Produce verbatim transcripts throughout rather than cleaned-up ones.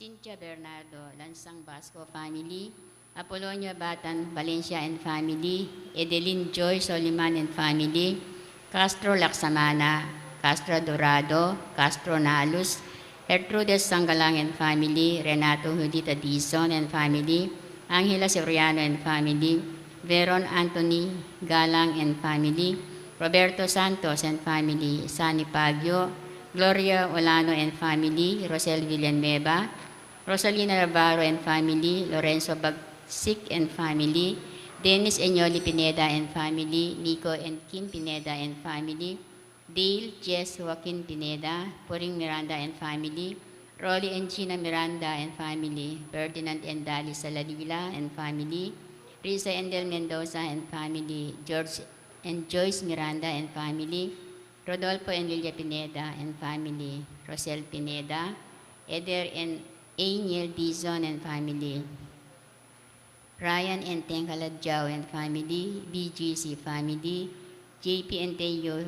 Cynthia Bernardo, Lansang Basco family, Apolonia Batan Valencia and family, Edeline Joy Soliman and family, Castro Laksamana, Castro Dorado, Castro Nalus, Gertrudes Sangalang and family, Renato Judita Dizon and family, Angela Soriano and family, Veron Anthony Galang and family, Roberto Santos and family, Sani Pagio, Gloria Olano and family, Rosel Villanueva, Rosalina Navarro and family, Lorenzo Bagsik and family, Dennis Enyoli Pineda and family, Nico and Kim Pineda and family, Dale Jess Joaquin Pineda, Puring Miranda and family, Rolly and Gina Miranda and family, Ferdinand and Dali Saladila and family, Risa and Del Mendoza and family, George and Joyce Miranda and family, Rodolfo and Lilia Pineda and family, Rosel Pineda, Eder and Angel Dizon and family, Ryan and Tengka Ladjao and family, B G C family, J P and Teo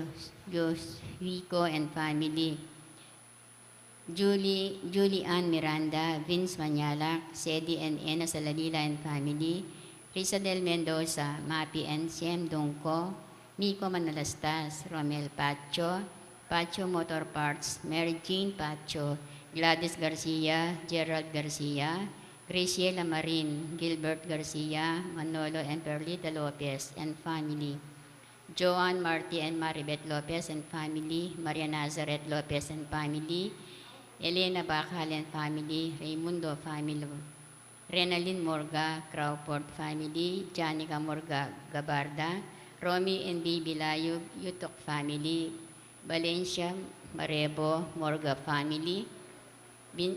Yoshico and family, Julie, Julie Ann Miranda, Vince Manyalak, Sedi and Ena Saladila and family, Risa Del Mendoza, Mapi and Siem Dungco, Miko Manalastas, Romel Pacho, Pacho Motor Parts, Mary Jean Pacho, Gladys Garcia, Gerald Garcia, Graciela Marin, Gilbert Garcia, Manolo and Perlita Lopez and family, Joan Marti and Maribeth Lopez and family, Maria Nazareth Lopez and family, Elena Bacal and family, Raimundo family, Renalyn Morga Crawford family, Janica Morga Gabarda, Romy and Baby Layug Yutok family, Valencia Marebo Morga family, Vin-,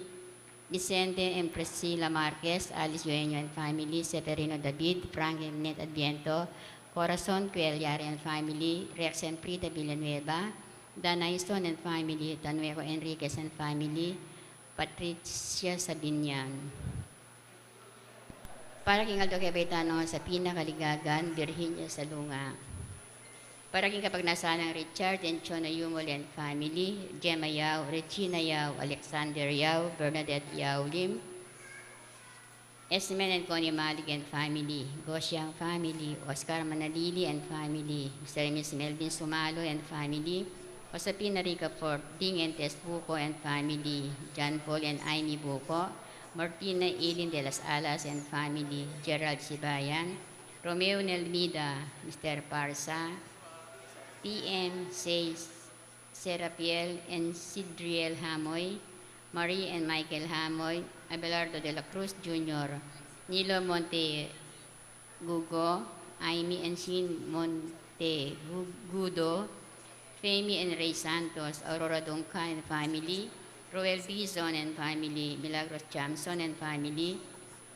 Vicente and Priscilla Marquez, Alice Yueño and family, Severino David, Frank and Net Adviento, Corazon Cuellar and family, Rex and Frida Villanueva, Danaison and family, Tanueco Enriquez and family, Patricia Sabinian. Para king aldo kebaitan, sa pinakaligagan, Virginia Salunga. Para king kapagnasan nang Richard and Chona Yumol and family, Gemma Yao, Regina Yao, Alexander Yao, Bernadette Yao Lim, Esmen and Connie Malig and family, Gosiang family, Oscar Manalili and family, Mister and Miss Melvin Sumalo and family, Josefina Ricafort, Ding and Tess Buco and family, John Paul and Aimee Buco, Martina Eileen de las Alas and family, Gerald Sibayan, Romeo Nelmida, Mister Parsa, P M Says, Serapiel and Sidriel Hamoy, Marie and Michael Hamoy, Abelardo de la Cruz Junior, Nilo Monte Gugo, Aimee and Sheen Monte Gu-, Gudo, Femi and Ray Santos, Aurora Dungca and family, Roel Dizon and family, Milagros Jamson and family,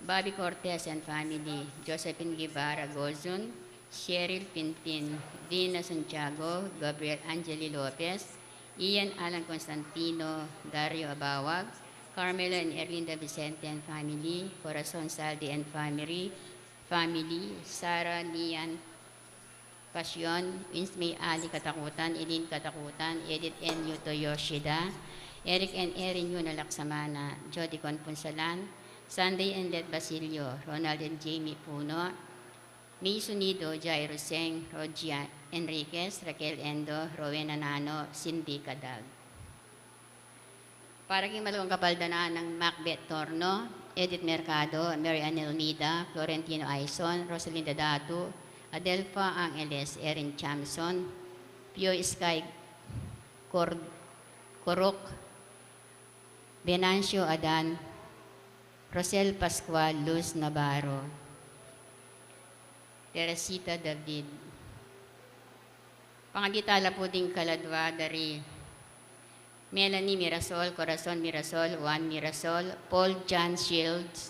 Bobby Cortez and family, Josephine Guevara Gozun, Cheryl Pinpin, Dina Santiago, Gabriel Angeli Lopez, Ian Alan Constantino, Dario Abawag, Carmelo and Erlinda Vicente and family, Corazon Saldi and family, family, Sarah Lian Pasion, Winsmay Ali Katakutan, Eileen Katakutan, Edith and Yuto Yoshida, Eric and Erin Yuna Laksamana, Jody Conpunsalan, Sunday and Let Basilio, Ronald and Jamie Puno, May Sunido, Jairo Seng, Rogia Enriquez, Raquel Endo, Rowena Nano, Cindy Cadag. Para king maluang kapaldanan nang Macbeth Torno, Edith Mercado, Mary Ann Almeida, Florentino Aison, Rosalinda Datu, Adelfa Angeles, Erin Chamson, Pio Sky Cor-, Corroc, Venancio Adan, Rosel Pascual, Luz Navarro, Teresita David. Pangagitala pu ding kaladwa da ri Melanie Mirasol, Corazon Mirasol, Juan Mirasol, Paul John Shields,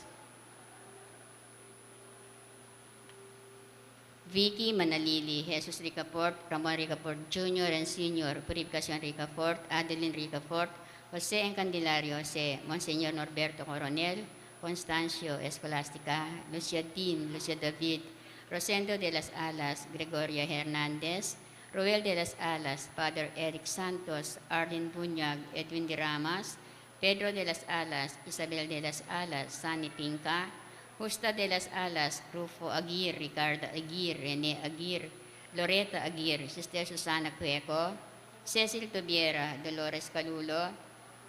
Vicky Manalili, Jesus Ricafort, Ramon Ricafort Junior and Senior, Purificacion Ricafort, Adeline Ricafort, Jose and Candelario Jose, Monsignor Norberto Coronel, Constancio Escolastica, Lucia Dean, Lucia David, Rosendo de las Alas, Gregoria Hernandez, Roel de las Alas, Father Eric Santos, Arlene Bunyag, Edwin de Ramas, Pedro de las Alas, Isabel de las Alas, Sunny Pinca, Justa de las Alas, Rufo Aguirre, Ricarda Aguirre, Rene Aguirre, Loreta Aguirre, Sister Susana Cueco, Cecil Tubiera, Dolores Calulo,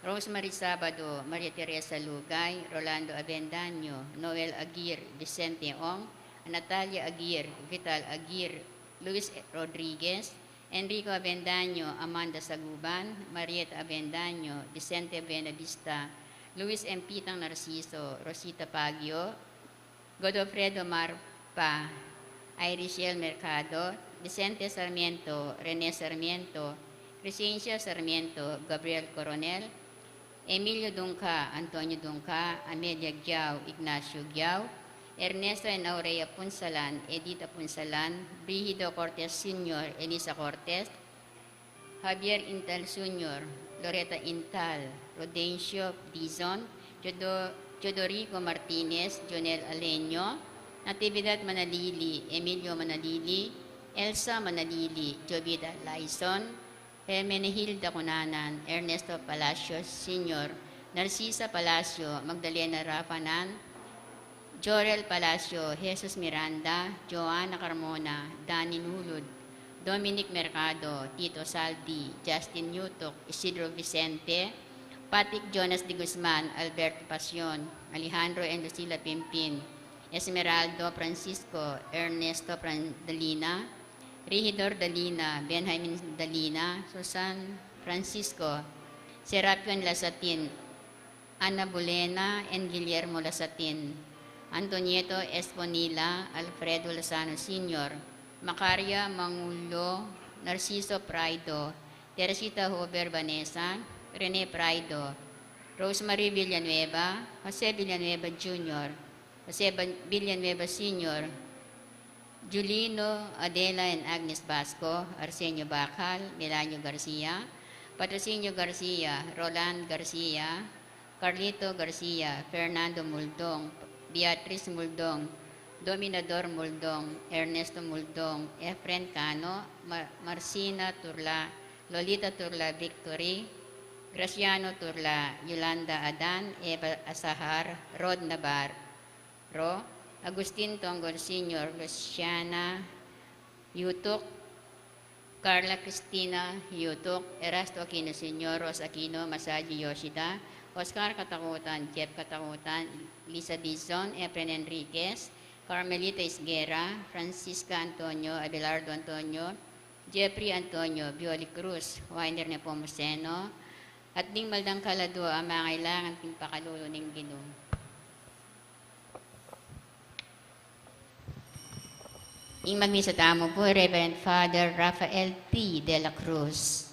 Rosemary Sabado, Maria Teresa Lugay, Rolando Avendaño, Noel Aguirre, Vicente Ong, Natalia Aguirre, Vital Aguirre, Luis Rodriguez, Enrico Avendaño, Amanda Saguban, Marieta Avendaño, Vicente Buenavista, Luis M. Pitang Narciso, Rosita Pagio, Godofredo Marpa, Irishel Mercado, Vicente Sarmiento, Rene Sarmiento, Crescencia Sarmiento, Gabriel Coronel, Emilio Dungca, Antonio Dungca, Amelia Giao, Ignacio Giao, Ernesto and Aurea Punsalan, Edith Apunsalan, Brigido Cortes Senior, Elisa Cortes, Javier Intal Senior, Loreta Intal, Rodencio Dizon, Teodo-, Teodorico Martinez, Jonel Aleño, Natividad Manalili, Emilio Manalili, Elsa Manalili, Jovita Laison, Hermenegilda Cunanan, Ernesto Palacio Senior, Narcisa Palacio, Magdalena Rafanan, Jorel Palacio, Jesus Miranda, Joanna Carmona, Dani Nulud, Dominic Mercado, Tito Saldi, Justin Yutok, Isidro Vicente, Patrick Jonas de Guzman, Alberto Pasion, Alejandro and Lucila Pimpin, Esmeraldo Francisco, Ernesto Fran-, Dalina, Regidor Dalina, Benjamin Dalina, Susan Francisco, Serapion Lasatin, Ana Bulena and Guillermo Lasatin, Antonieto Esponila, Alfredo Lozano Senior, Macaria Mangulo, Narciso Praido, Teresita Hober Vanessa, Rene Praido, Rosemary Villanueva, Jose Villanueva Junior, Jose Ban-, Villanueva Senior, Julino, Adela and Agnes Basco, Arsenio Bacal, Melanio Garcia, Patrocinio Garcia, Roland Garcia, Carlito Garcia, Fernando Muldong, Beatriz Muldong, Dominador Muldong, Ernesto Muldong, Efren Cano, Mar-, Marcina Turla, Lolita Turla Victory, Graciano Turla, Yolanda Adan, Eva Asahar, Rod Navarro, Agustin Tongol Senior, Luciana Yutuk, Carla Cristina Yutuk, Erasto Aquino Senior, Ros Aquino, Masaji Yoshida, Oscar Katakutan, Jeff Katakutan, Lisa Dizon, Efren Enriquez, Carmelita Isguera, Francisca Antonio, Abelardo Antonio, Jeffrey Antonio, Violi Cruz, Winer Nepomuceno, at ding maldang kaladua a mangailangan king pakalulu ning Ginu. Ing magmisa tamu pu, Reverend Father Rafael P. de la Cruz.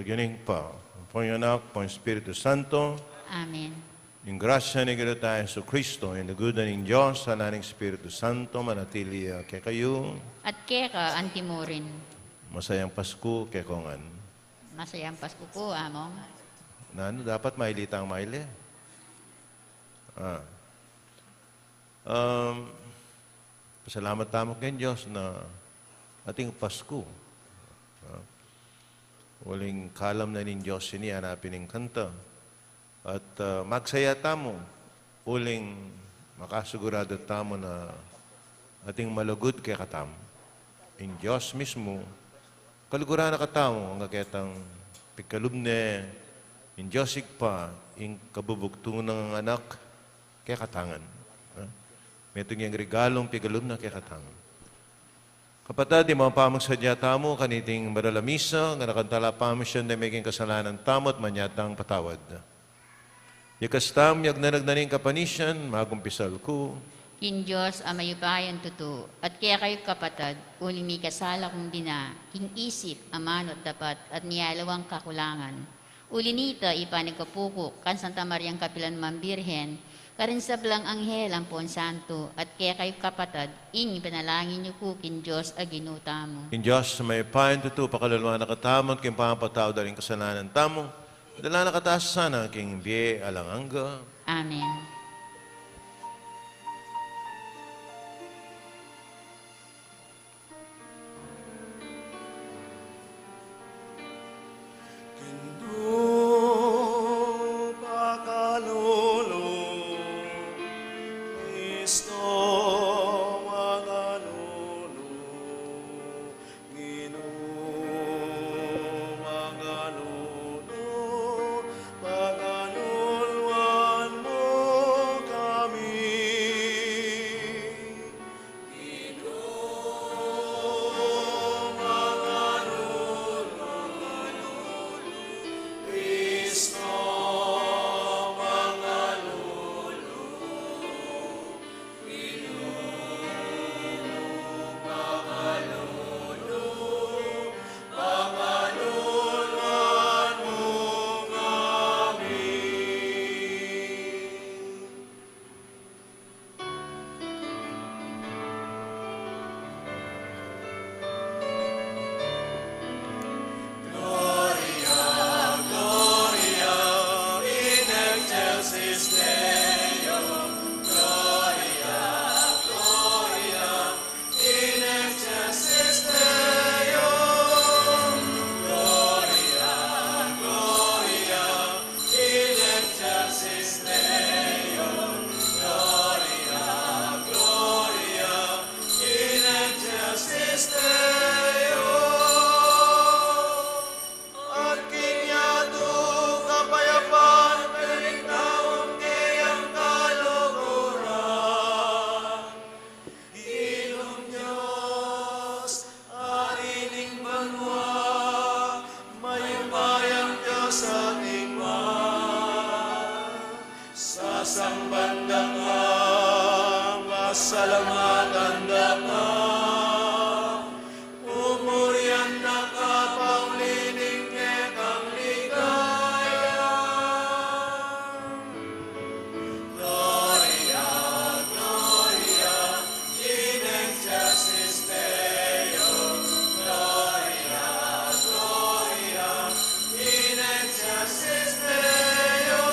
King Ibpa, ampon ning Anak, ampon ning Espiritu Santo. Amen. Ing grasya ning Ginu tang Jesucristo, ing lugud na ning Dios, ing lagyu ning Espiritu Santo, manatili ya kekayu. At keka antimurin. Masayang Pasku kekongan. Masayang Pasku pu, Among. Nanu, dapat maili tang maili. Ah. Um, pasalamat tamu king Dios na atin Pasku. Ah. Uling kalam na ning Dios ini, anya pin ing kanta. At, ah, magsaya tamu, uling makasiguradu tamu na atin malugud kekatamu. Ing Dios mismu, kaluguran na katamu, angga ketang pikalub ne ning Dios Ibpa, ing kabubugtung nang Anak, kekatang ngan. Ha? Metung yang regalung pikalub na kekatang ngan. Kapatad, ing mapamagsadya tamu kaniting banal a misa, ganakan tala pamisan deng meging kasalanan tamu at manyatang patawad. Ikas tamu ing agnanag na ning kapanisian, magumpisal ku. King Dios a mayupayang tutu, at kekayu kapatad, uling mikasala kung dina, king isip, amanu at dapat, at miyaliwang kakulangan. Uli nita, ipanagkapu ku kang Santa Mariang kapilan man Birhen, karing sablang anghel ampon santo, at kekayu kapatad, ing ipanalangin yu ku king Dios a Ginu tamu. Ing Dios a mayupayang tutu, pakaluluan na katamu king pamapatawad da ring kasalanan tamu, dala na katamu sana king bie alang angga. Amen. King Dios pakalulu, Kristo makalulu, Ginu makalulu, pakaluluan mu kami. At king yatu kapayapan, king taung kayang kaluguran. Ginung Dios, Ari ning banua, mayupayang Dios ating Ama, sasamban da ka, pasalamatan da ka, pupurian da ka, pauli ning kekang ligaya. Gloria, Gloria in excelsis Deo. Gloria, Gloria in excelsis Deo.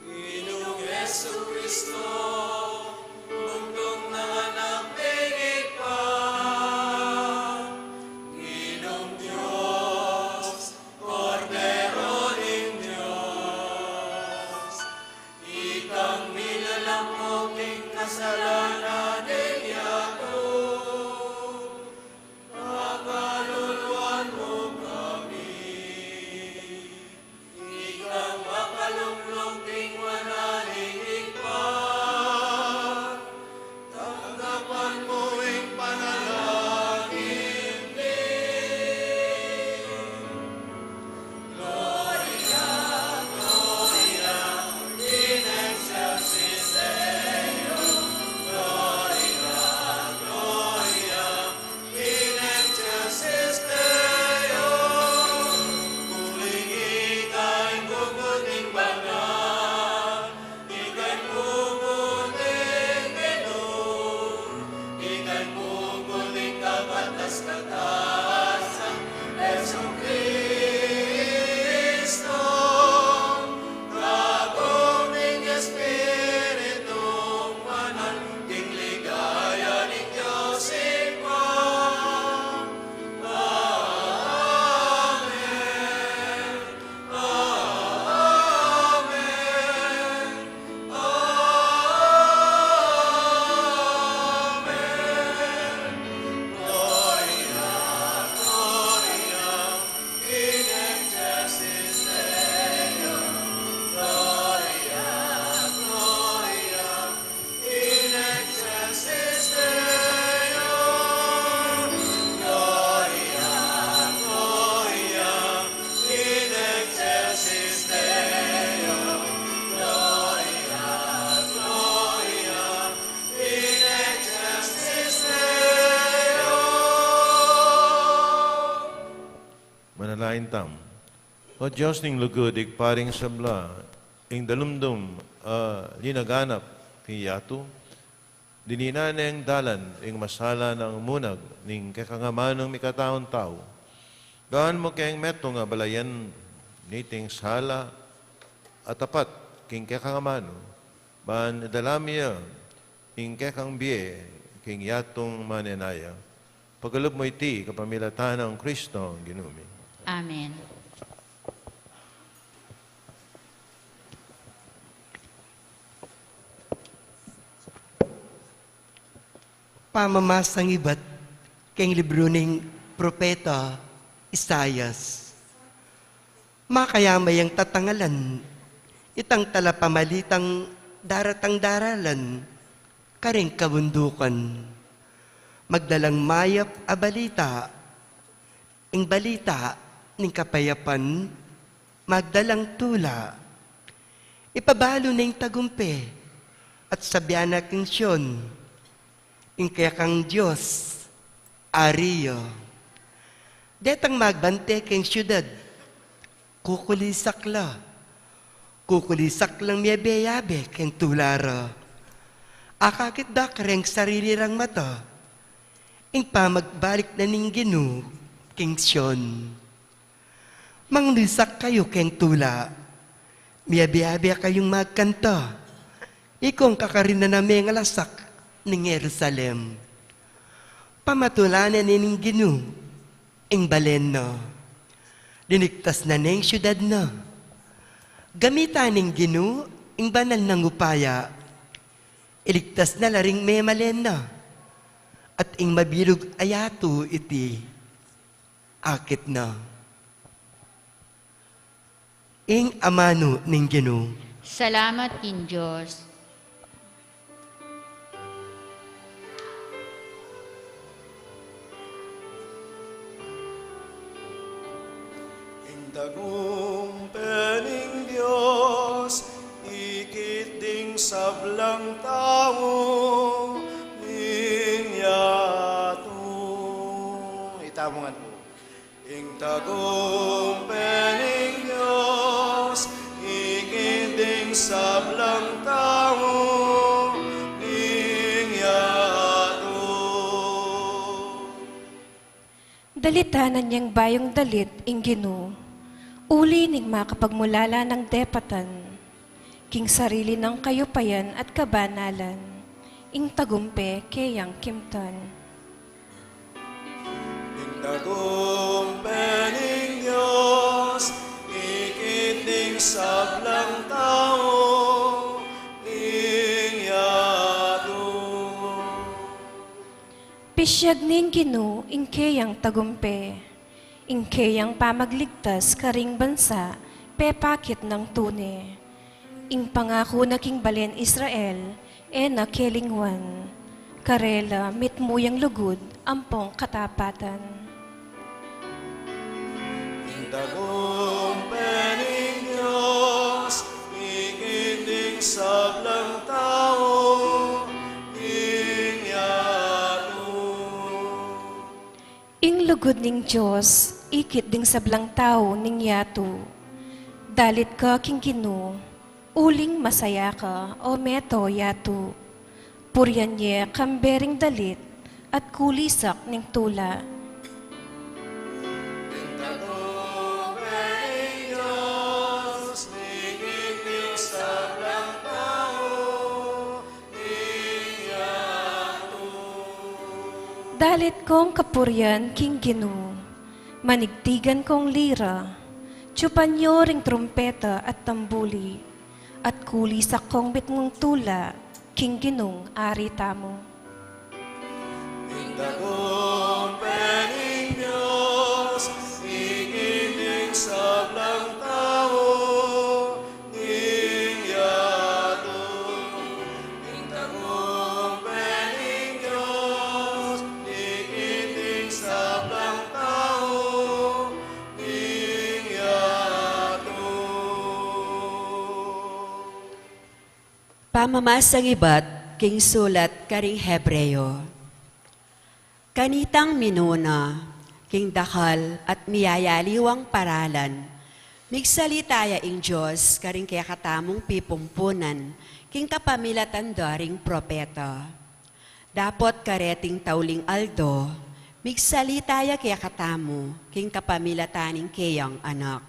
Ginung Jesucristo, bugtung nang Anak ning Ibpa, Ginung Dios, Kordero ning Dios, ikang milalamuk king kasalanan ning yatu, pakaluluan mu kami. Ikang makalunglung king wanan ning Ibpa, tanggapan mu ing panalangin mi. Gloria, Gloria in excelsis Deo. Kain tamu. O Dios ning lugud, Ibpa ring sabla, ing dalumdum a linaganap king yatu, dininan neng dalan ing masala nang munag ning kekang amanung mikataung tau. Gawang mu keng metung a balayan niting sala a tapat king kekang amanu, ban idala mu ya ing kekang bie king yatung manenaya. Pakalub mu iti kapamilatan nang Kristong Ginu mi. Amen. Pamamasang ibat keng libru ning propeta Isaias. Makayama yang tatangalan itang talapamalitang daratang daralan karing kabundukan. Magdalang mayap a balita, ing balita ning kapayapan, magdalang tula. Ipabalu na ing tagumpe at sabian na king Sion, ing kekang Dios, Ari ya. Detang magbante keng siudad, kukulisak la. Kukulisak lang miyabe-yabe keng tula ra. Akakit da kareng sarili rang mata ing pamagbalik na ning Ginu king Sion. Mangnuisak kayu keng tula, miyabe-yabe kayung magkanta, ikong kakarinan a mengalasak ning Jerusalem. Pamatulan na ne ning Ginu ing balen na. Linigtas na ne ing siudad na. Gamitan ning Ginu ing banal nang upaya. Iligtas na la ring memalen na. At ing mabilug a yatu iti akit na. Ing amanu ning Ginu. Salamat king Dios. Ing tagumpe ning Dios, ikit ding sablang tau ning yatu. Itamu ngan pu. Ing tagumpe ning Dios, ikit ding sablang tau ning yatu. Dalitanan yang bayung dalit ing Ginu, uli ning makapagmulala nang depatan. King sarili nang kayupayan at kabanalan, ing tagumpe keyang kimtan. Ing tagumpe ning Dios, ikit ding sablang tau ning yatu. Pisyag ning Ginu ing keyang tagumpe, ing keyang pamagligtas karing bansa pepakit nang tune. Ing pangaku na king balen Israel, e na kelingwan. Karela mitmu yang lugud ampong katapatan. Ing tagumpe ning Dios, ikit ding sablang tau ning yatu. Ing lugud ning Dios, ikit ding sablang tau ning yatu. Dalit ka king Ginu, uling masaya ka, o meto yatu. Purian ye kambe ring dalit at kulisak ning tula. Ing tagumpe ning Dios, ikit ding sablang tau ning yatu. Dalit kong kapurian king Ginu, manigtigan kong lira, tsupan yo ring trumpeta at tambuli. At kulisak kong mitmung tula king Ginung Ari tamu. Ing tagumpe ning Dios, ikit ding sablang tau ning yatu. Ing tagumpe ning Dios, ikit ding sablang tau ning yatu. Pamamasang ibat king sulat karing Hebreo. Kanitang minuna, King dakal at miyayaliwang paralan, migsalita ya ing Dios karing kekatamung pipumpunan king kapamilatan da ring propeta. Dapot kareting tauling aldo, migsalita ya kekatamu king kapamilatan ning keyang Anak.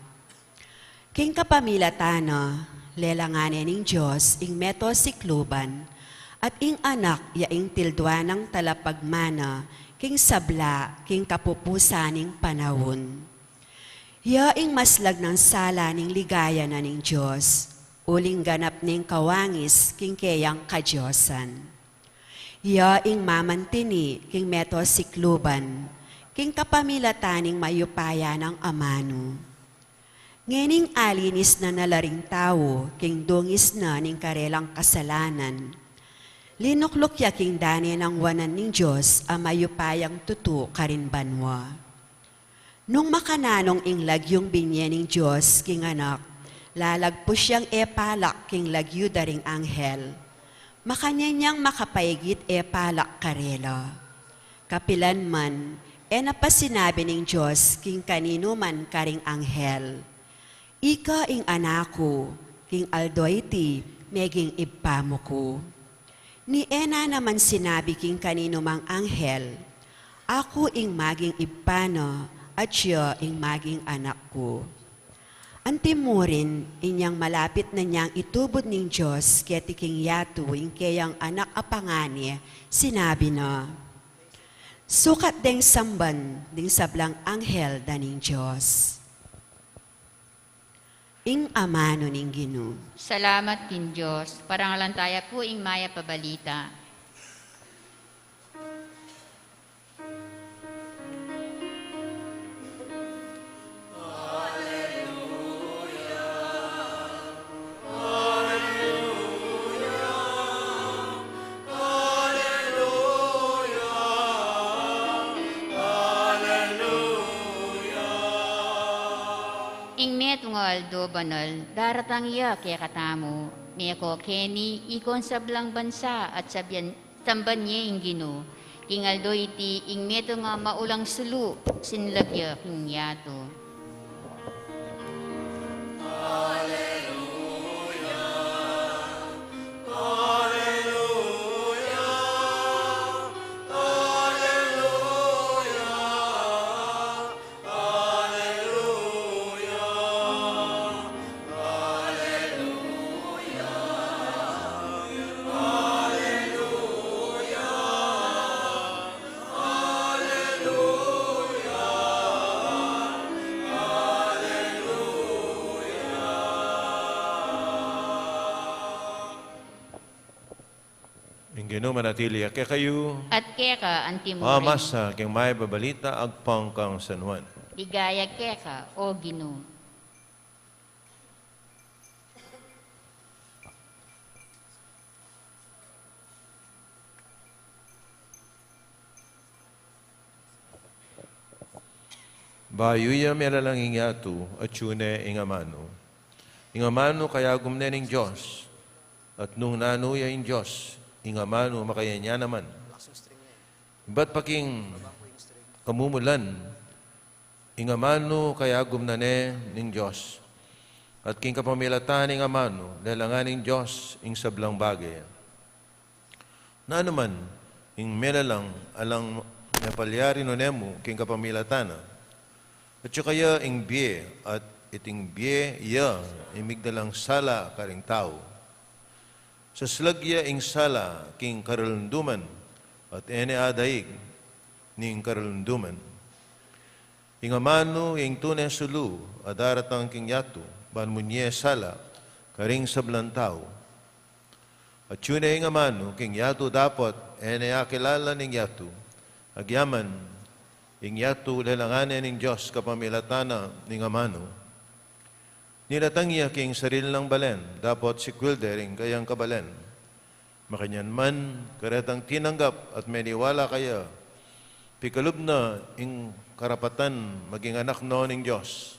King kapamilatan na, lelangan ne ning Dios ing meto sikluban, at ing Anak ya ing tilduan nang talapagmana king sabla king kapupusan ning panaun. Ya ing maslag nang sala ning ligaya na ning Dios, uling ganap ning kawangis king keyang kadiosan. Ya ing mamantini king meto sikluban, king kapamilatan ning mayupaya nang amanu. Ngening alinis na na la ring tau king dungis na ning karelang kasalanan, linukluk ya king dane nang wanan ning Dios a mayupayang tutu karin banua. Nung makananung ing lagyung binye ning Dios king Anak, lalagpus yang e palak king lagyu da ring anghel. Makanyan yang makapaigit e palak karela. Kapilan man, e na pa sinabi ning Dios king kaninu man karing anghel, "Ika ing Anak ku, king aldo iti meging Ibpa mu ku." Ni e na naman sinabi king kaninu mang anghel, "Aku ing maging Ibpa na, at siya ing maging Anak ku." Antimurin, inyang malapit na niyang itubud ning Dios keti king yatu ing keyang Anak a pangani, sinabi na, "Sukat deng samban ding sablang anghel da ning Dios." Ing amanu ning Ginu. Salamat king Dios. Parangalan taya pu ing mayap a balita. Ing metung a aldo banal, daratang ya kekatamu, meko keni ikong sablang bansa at sabyan, samban ye ing Ginu. King aldo iti, ing metung a maulang sulu, sinlag ya king yatu. Ing Ginu manatili ya kekayu. At keka antimurin. Pamasa king mayap a balita agpang kang San Juan. Ligaya keka, O Ginu. Bayu ya melalang ing yatu, atyu ne ing amanu. Ing amanu kayagum ne ning Dios, at nung nanu ya ing Dios, ing amanu makayan ya naman. Ibat pa king kamumulan, ing amanu kayagum na ne ning Dios, at king kapamilatan ning amanu, lelangan ning Dios ing sablang bage. Nanu man ing melalang alang mepalyari nune mu king kapamilatan na. Atyu kaya ing bie, at iting bie ya ing migdalang sala karing tau. Saslag ya ing sala king karalunduman, at e ne adaig ning karalunduman. Ing amanu ing tune sulu a daratang king yatu, ban munye sala karing sablang tau. Atyu ne ing amanu king yatu dapot e ne akilala ning yatu, agyaman ing yatu lelangan ne ning Dios kapamilatan na ning amanu. Nilatang ya king sarili nang balen, dapot sikwil de ring kayang kabalen. Makanyan man, karetang tinanggap at meniwala kaya, pikalub na ing karapatan maging anak no ning Dios.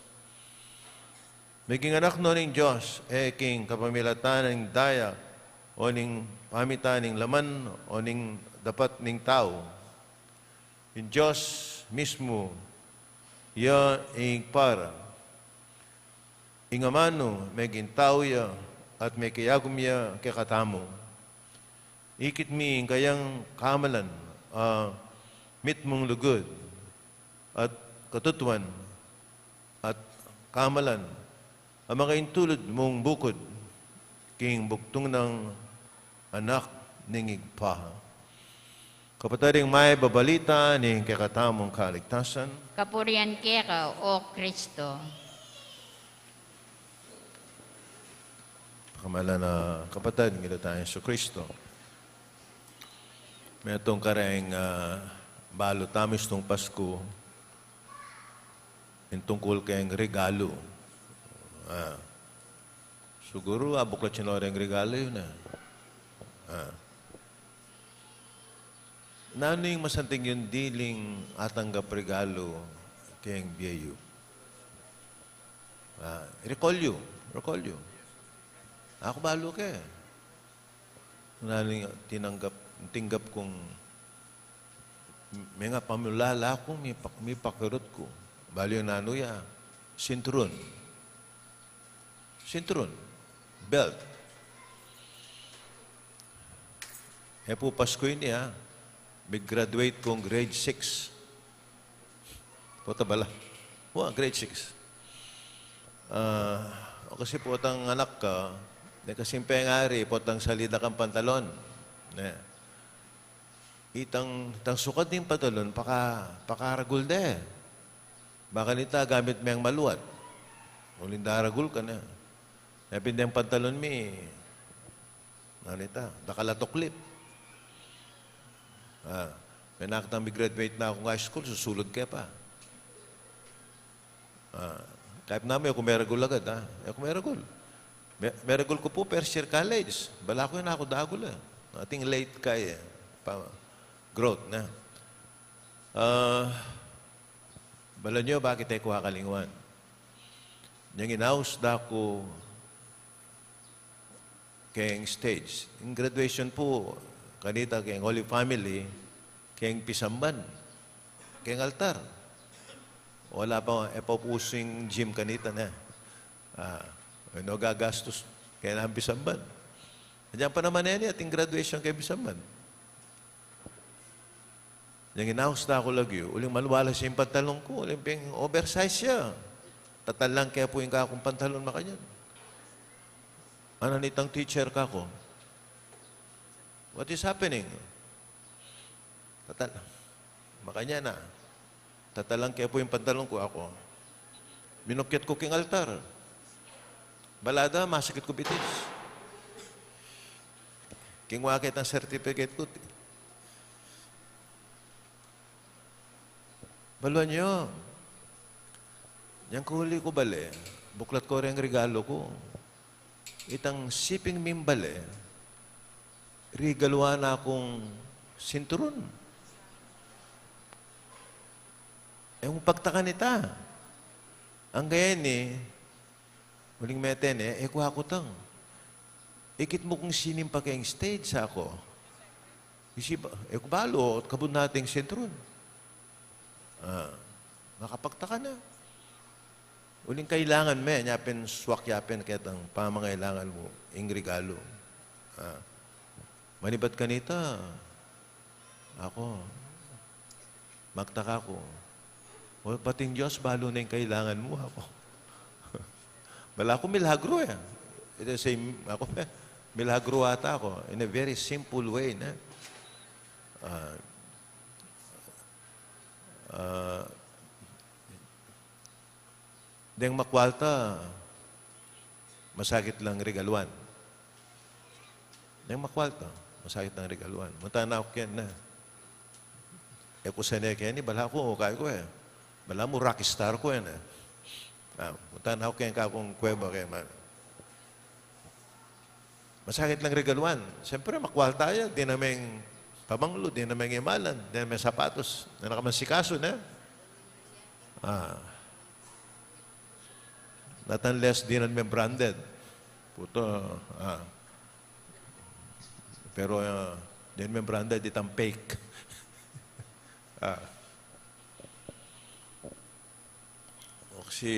Maging anak no ning Dios, e king kapamilatan ning daya, o ning pamitan ning laman, o ning dapat ning tau. Ing Dios mismu Ya ing para ing amanu meging tau ya at mekiagum ya kekatamu. Ikit mi ing kayang kamalan a mitmung lugud at katutuan at kamalan a makaintulud mung bukud king bugtung nang Anak ning Ibpa. Kapatad, ing mayap a balita ning kekatamung kaligtasan. Kapurian keka, O Kristo. Pakamalan a kapatad, ing Ginu tang Jesucristo. Metung kareng, ah, balu tamu istung Pasku, ing tungkul keng regalu. Ah. Siguru, abuklat yu no reng regalu yu, ne? Ah. Nanu ing masanting yung diling atanggap regalu keng bie yu? Ah, recall yu, recall yu. Aku balu ke. Nanu ing tinanggap, tinggap kung menga pamulala ku, mipak-, mipakirut ku. Balu yu nanu ya, sinturon. Sinturon. Belt. E pu Pasku ini, ha, mig-graduate kung grade six. Pota bala. Wa, grade six. Ah, o kasi potang anak ka, ne, kasi pengari, potang salida kang pantalon. Ne. Itang, itang sukad ning pantalon, paka-, pakaragul de. Baka nita gamit meng maluat. Uling daragul ka na. Epin deng pantalon mi, nanu ita, dakal a tuklip. Ah, menak tang mi-graduate na kung high school, susulud ke pa. Ah, kayap namu, e ku meragul agad, ha? E ku meragul. Me-, meragul ku pu, first year college. Bala ku yan, aku dagul, e. Ating late ka, e. Pa, growth na. Ah, balu yu, bakit e ku akalingwan? Yang inaus da ku keng stage. Ing graduation pu, kanita keng Holy Family, keng pisamban, keng altar. Wala pa, e pa usu ing gym kanita ne. Ah, e no gagastus keng pisamban. Agyang pa naman ini, ating graduation keng pisamban. Yang inaus da ku lagyu, uling malualas ya ing pantalon ku, uling ping oversize ya. Tatalan ke pu ing kakung pantalon makanyan. Nanu itang teacher kaku? What is happening? Tatal-, makanyan na. Tatalan ke pu ing pantalon ku, aku. Minukyat ku king altar. Bala da, masakit ku bitis. Kingwa ke itang certificate ku. Balu yu, yang kuli ku bale, buklat ku reng regalu ku. Itang siping ming bale, regaluan na kung sinturon. E mu pagtakan ita. Angga ini, uling mete ne, e ku akutang. Ikit mu kung sinimpa keng stage, saku. Isi ba, e ku balu, kabud na ating sinturon. Ah, makapagtaka na. Uling kailangan me, nya pin swak ya pin ketang pamangailangan mu, ing regalu. Ah, manibat kanita, aku, magtaka ku. O, pati ing Dios, balu na ing kailangan mu, aku. Bala ku milagro, e. Ito same, aku, milagro ata aku. In a very simple way, ne? Ah, ah, deng makwalta, masakit lang regaluan. Deng makwalta, masakit lang regaluan. Munta na ku keni. E ku sene keni, bala ku, kaya ku, e. Bala mu rockstar ku, e, ne. Ah, munta na ku keni, kakung kuweba keni, man. Masakit lang regaluan. Siyempre, makwalta ya, dinan meng pamanglu, dinan meng imalan, dinan meng sapatos. Nanu ka man sikasu, ne? Ah. Not unless dinan meng branded. Puto, ah. Pero, ah, dinan meng branded, itang fake. Ah. Si,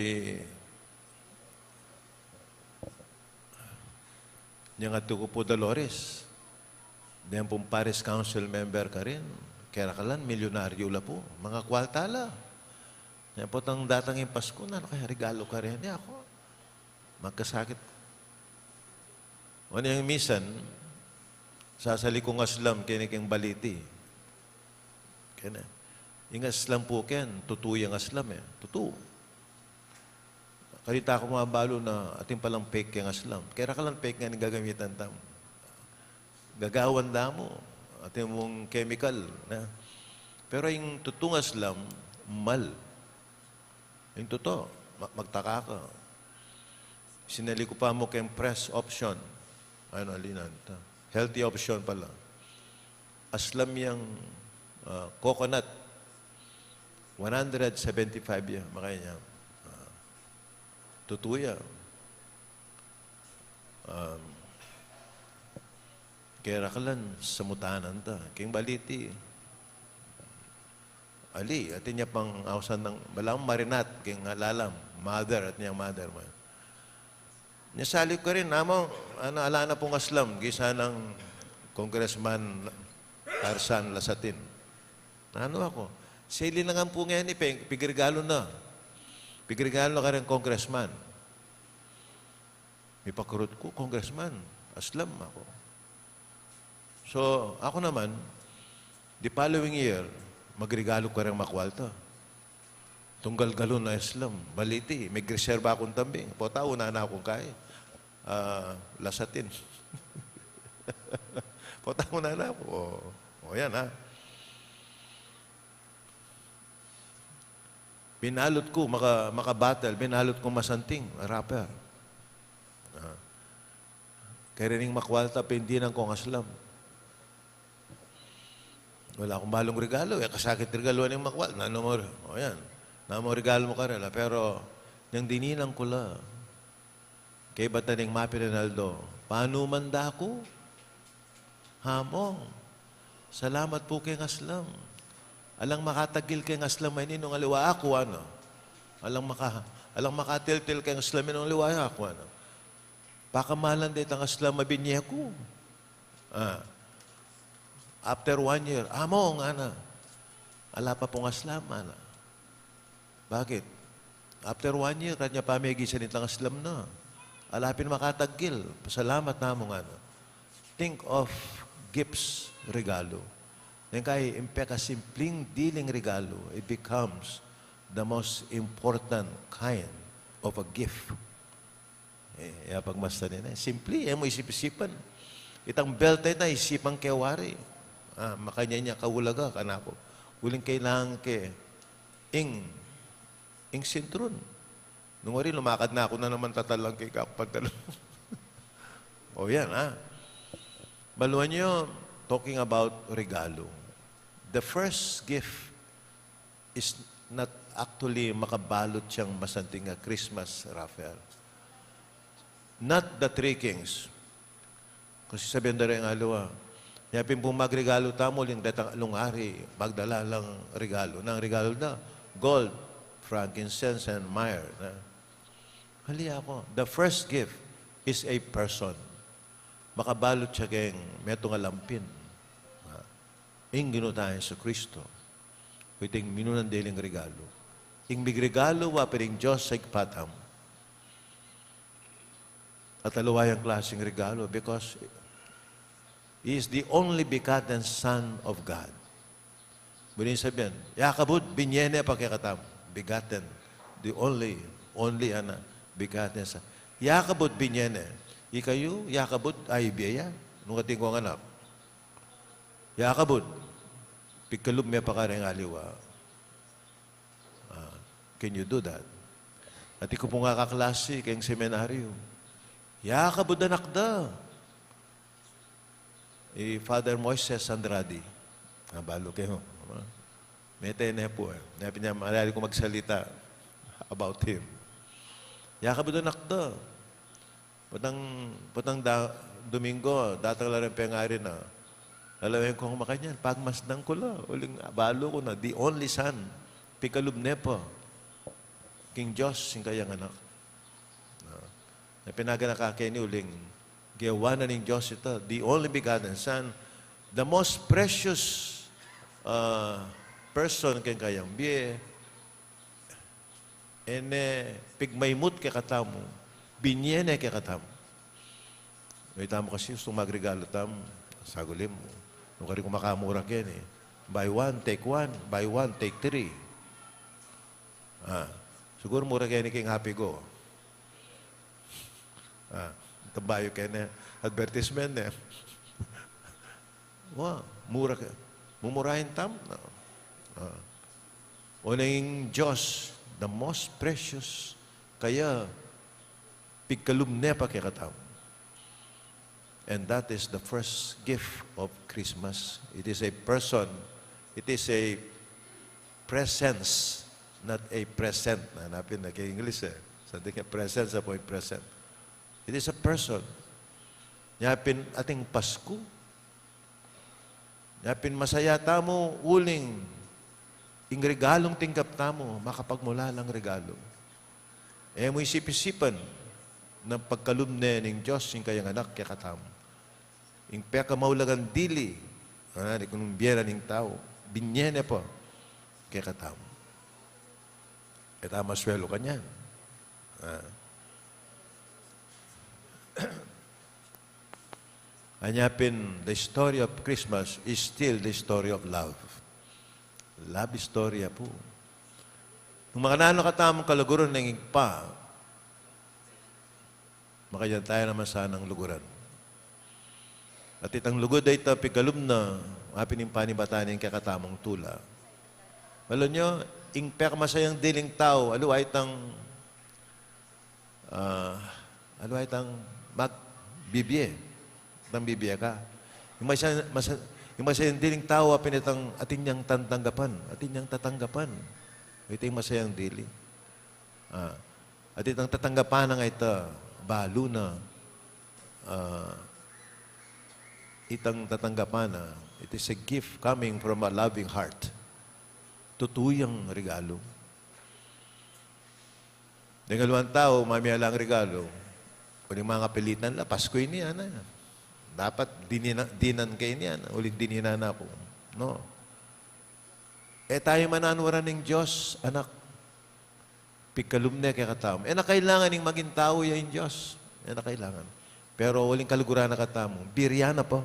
niyang ate ku pu Dolores, deng pung parish council member karin, kera kalan, milyunaryu la pu, mangakwalta la. Nya potang datang ing Pasku, nanu kaya regalu karin? Aku, magkasakit. Nya ing misan, sasali kung aslam keni keng baliti. Keni. Ing aslam pu ken, tutu yang aslam e. Tutu. Kanita ku mabalu na atin palang fake keng aslam. Kera kalan fake nga ning gagamitan tamu. Gagawan da mu. Atin mung chemical, ne? Pero ing tutung aslam, mal. Ing tutu, ma-, magtaka ka. Sinali ku pa mu keng fresh option. Ano, alinan ta? Healthy option pala. Aslam yang, ah, coconut. One hundred seventy-five ya, makanya. Ah, tutu ya. Um, kera kalan, samutanan ta. Keng baliti, ali, atin ya pang ausan nang, balamu marinat, keng lalam, mother, atin yang mother mu. Nya sali ku karin, namu, ano, ala na pung aslam, gisa nang Congressman Tarzan Lasatin. Nanu aku? Seli na ngan pu ngeni, pe-, pigregalu na. Pigregalu na karin congressman. Mipakurut ku, "Congressman, aslam," aku. So, aku naman, the following year, magregalu ku kareng makwalta. Tunggal galun a aslam, baliti, megreserba kung tambing. Pota, una na kung kai. Ah, Lasatin. Pota, una na ku. O, o yan, ha. Binalut ku, maka-, makabatel, binalut ku masanting, wrapper. Ah. Kaya rin makwalta, pindinan kung aslam. Wala kung balung regalo, e, kasakit regaluan ing makwalta. Nanu mu, o yan. Nanu mu regalo mu karela, pero, yang dininan ku la. Kaybat na ning mapilan aldo, panuman da ku. Among, salamat pu keng aslam. Alang makatagil keng aslam a ini nung aliwa aku, ana. Alang maka-, alang makatiltil keng aslam a ini nung aliwa aku, ana. Pakamalan detang aslam a binye ku. Ah. After one year, "Among," ana. "Ala pa pung aslam," ana. Bakit? After one year, kanya pa megisan itang aslam na. Ala pin makatagil. Pasalamat na mu, ana. Think of gifts, regalo. Neng kai, ing pekasimpleng diling regalo, it becomes the most important kind of a gift. E, ya pagmasdan na, simple, e mu isip-isipan. Itang belt a ita, isipan ke wari. Ah, makanyan ya kaulaga, kanaku. Uling kailangan ke ing, ing sinturon. Nung wari, lumakad na ku na naman tatalang keka pantalon. O yan, ha. Baluan yu, talking about regalo. The first gift is not actually makabalut yang masanting a Christmas wrapper. Not the three kings. Kasi sabian da reng aliwa, "Nya pin pung magregalo tamu, uling detang alung ari, magdala lang regalo." Nanu ing regalo da? Gold, frankincense, and myrrh, ne? Ali aku, the first gift is a person. Makabalut ya keng metung a lampin. Ing Ginu tang Jesucristo. Iti ing minunang diling regalo. Ing migregalo wa pa ring Dios a Ibpa tamu. At aliwa yang klaseng regalo, because He is the only begotten Son of God. Buri ning sabian, yakabud, binye ne pa kekatamu. Begotten. The only, only, ana, begotten Son. Yakabud, binye ne. Ikayu, yakabud, a, ibie ya. Nung atin kung anak, yakabud, pikalub me pa kareng aliwa. Ah, can you do that? Atin ku pung kaklasi keng seminaryo, yakabud, anak da. I Father Moises Andrade. Ah, balu ke, no? Mete ne pu, e. Nya pin ya, malyari ku magsalita about him. Yakabud, anak da. Potang, potang da-, Domingo, datang la reng pengari na. Lalawen kung makanyan, pagmasdan ku la, uling balu ku na, the only son, pikalub ne pa. king Dios ing kayang anak. Ah, na pinaganaka keni uling gewa na ning Dios ita, the only begotten Son, the most precious, ah, person king kayang bie, e ne pigmaymut kekatamu, binie ne kekatamu. Itamu kasi, ustung magregalo tamu, saguli mu, nung karin ku makamura keni, buy one, take one, buy one, take three. Ah, siguru mura keni king Happy Go. Ah, tambayu keni, advertisement ne. Wa, mura ke, mumurain tamu na. Ah. O ning Dios, the most precious, kaya pigkalub ne pa kekatamu. And that is the first gift of Christmas. It is a person, it is a presence, not a present. Na, hanapin na keng English e. Something a presence, apo ing present. It is a person. Nya pin ating Pasku. Nya pin masaya tamu uling ing regalung tinggap tamu, makapagmulalang regalu. E mu isip-isipan na pagkalub ne ning Dios ing kayang anak kekatamu. Ing pekamaulagang dili, ah, di kunung bie na ning tau, binie ne pa kekatamu. E ta maswelu kanyan. Ah. Anya pin, the story of Christmas is still the story of love. Love story ya pu. Nung makananu katamung kaluguran ning Ibpa, makanyan taya naman sanang luguran. At itang lugud a ita pigkalub na, apin ing panibatan ning kekatamung tula. Alam nyo, ing pekamasayang diling tau, aliwa itang Ah, aliwa itang magbibie. Itang bibie ka. Ing masaya, masa-, ing masayang diling tau, apin itang atin yang tatanggapan. Atin yang tatanggapan. Ita ing masayang dili. Ah, at itang tatanggapan na nga ita, balu na, ah, itang tatanggapan na, it is a gift coming from a loving heart. Tutu yang regalu. Deng aliwang tau, mamiala lang regalu. Uling mangapilitan la, Pasku ini, ana. Dapat dinina-, dinan ke ini, ana. Uling dinina na ku. No. E tayu mananuran ning Dios, anak. Pigkalub ne kekatamu. E na kailangan ing maging tau ya ing Dios. E na kailangan. Pero uling kaluguran na katamu. Birian na pa.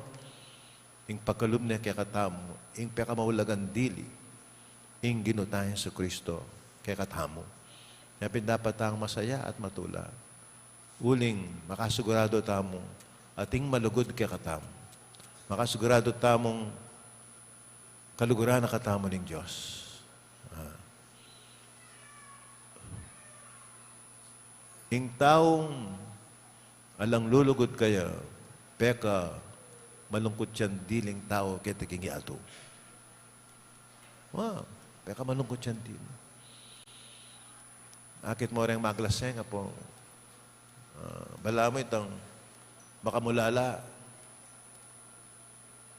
Ing pagkalub ne kekatamu, ing pekamaulagang dili, ing Ginu tang Jesucristo kekatamu. Nya pin dapat tang masaya at matula. Uling makasigurado tamu, ating malugud kekatamu. Makasigurado tamung kaluguran na katamu ning Dios. Ah. Ing taung alang lulugud kaya, pekamalungkut yang diling tau keti king yatu. Wa, pekamalungkut yang dili. Akit mo reng maglaseng, apo. Ah, balamu itang makamulala.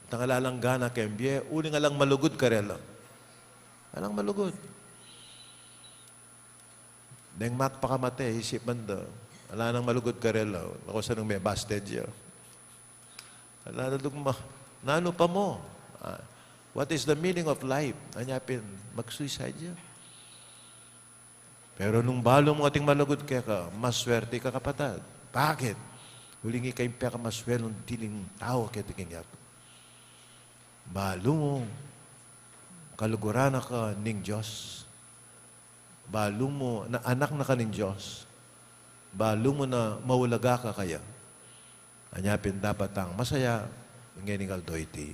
Itang ala lang gana keng bie, uling alang malugud karela. Alang malugud. Deng magpakamate, isipan da, ala nang malugud karela, naku, sanung mebasted ya. Ala na dugma, nanu pa mu? Ah, what is the meaning of life? Anya pin, mag-suicide ya. Pero nung balu mu ating malugud keka, maswerte ka, kapatad. Bakit? Uling ika ing pekamaswelung diling tau keti king yatu. Balu mu, kaluguran na ka ning Dios. Balu mu na anak na ka ning Dios. Balu mu na maulaga ka kaya. Anya pin dapat tang masaya, ngening aldo iti.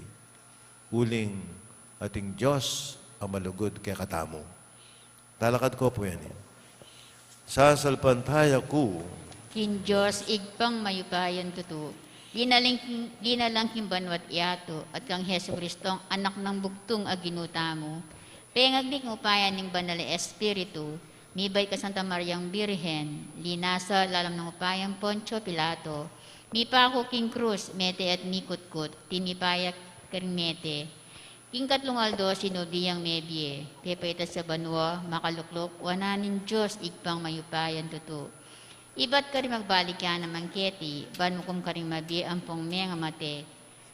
Uling ating Dios a malugud kekatamu. Talakad ko pu ini. Sasalpantaya ku king Dios, Ibpang mayupayang tutu, linalang king, linalang king banua't yatu, at kang Jesucristong Anak nang bugtung a Ginu tamu, pengagli king upaya ning Banal a Espiritu, mibait kang Santa Mariang Birhen, linasa lalam ning upayang Poncio Pilato, mipaku king krus, mete at mikutkut, tinipaya karing mete, King katlung aldo, sinubi yang mebie, pepaitas sa banua, makalukluk wanan ning Dios Ibpang mayupayang tutu. Ibat karing magbalik ya naman keti, ban mukum karing mabie ampong mengamate.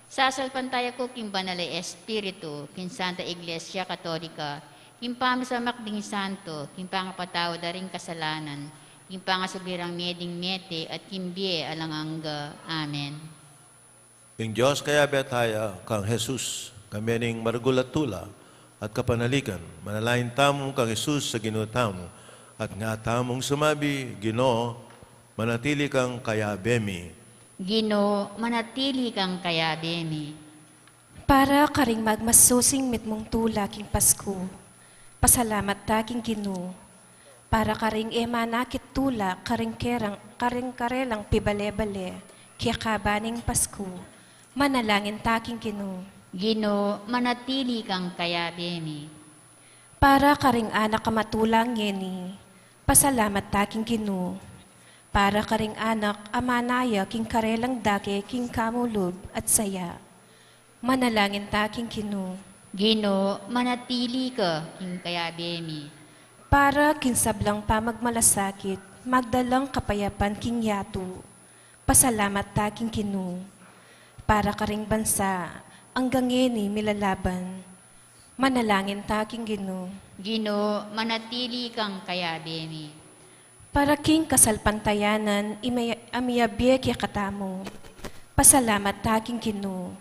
Sasalpantaya ku king Banal a Espiritu, king Santa Iglesia Katolika, king pamisamak ding santo, king pangapatawad da ring kasalanan, king pangasubli rang mie ding mete, at king bie alang angga. Amen. Ing Dios kayabe taya kang Jesus, kambe ning maragul a tula at kapanaligan, manalangin tamu kang Jesus a Ginu tamu, at nga tamung sumabi, Ginu, manatili kang kayabe mi. Ginu, manatili kang kayabe mi. Para karing magmasusing mitmung tula king Pasku, pasalamat ta king Ginu. Para karing e manakit tula karing kerang, karing karelang pibale-bale kekaba ning Pasku, manalangin ta king Ginu. Ginu, manatili kang kayabe mi. Para karing anak a matulang ngeni, pasalamat ta king Ginu. Para karing anak a manaya king karelang dake king kamulub at saya, manalangin ta king Ginu. Ginu, manatili ka king kayabe mi. Para king sablang pamagmalasakit, magdalang kapayapan king yatu, pasalamat ta king Ginu. Para karing bansa, anggang ngeni milalaban, manalangin ta king Ginu. Ginu, manatili kang kayabe mi. Para king kasalpantayanan, imaya-, a miyabie kekatamu, pasalamat ta king Ginu.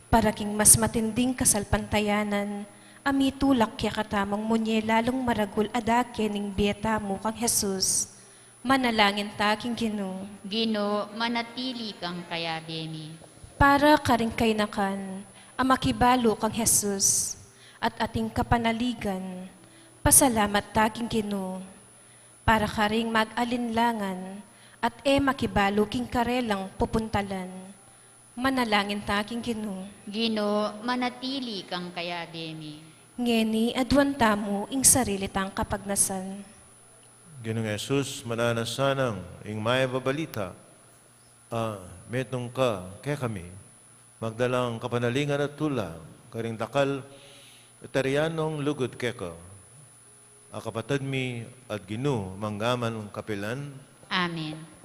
Para king mas matinding kasalpantayanan, a mitulak kekatamung munye lalung maragul a dake ning bie tamu kang Jesus, manalangin ta king Ginu. Ginu, manatili kang kayabe mi. Para karing kainakan a makibalu kang Jesus at ating kapanaligan, pasalamat ta king Ginu. Para karing mag-alinlangan at e makibalu king karelang pupuntalan, manalangin ta king Ginu. Ginu, manatili kang kayabe mi. Ngeni aduan tamu ing sarili tang kapagnasan. Ginung Jesus, mananu na sanang ing mayap a balita a mitmu ka kekami, magdalang kapanaligan at tula karing dakal a tarian nong lugud keka, a kapatad mi at Ginu, mangga man kapilan. Amen.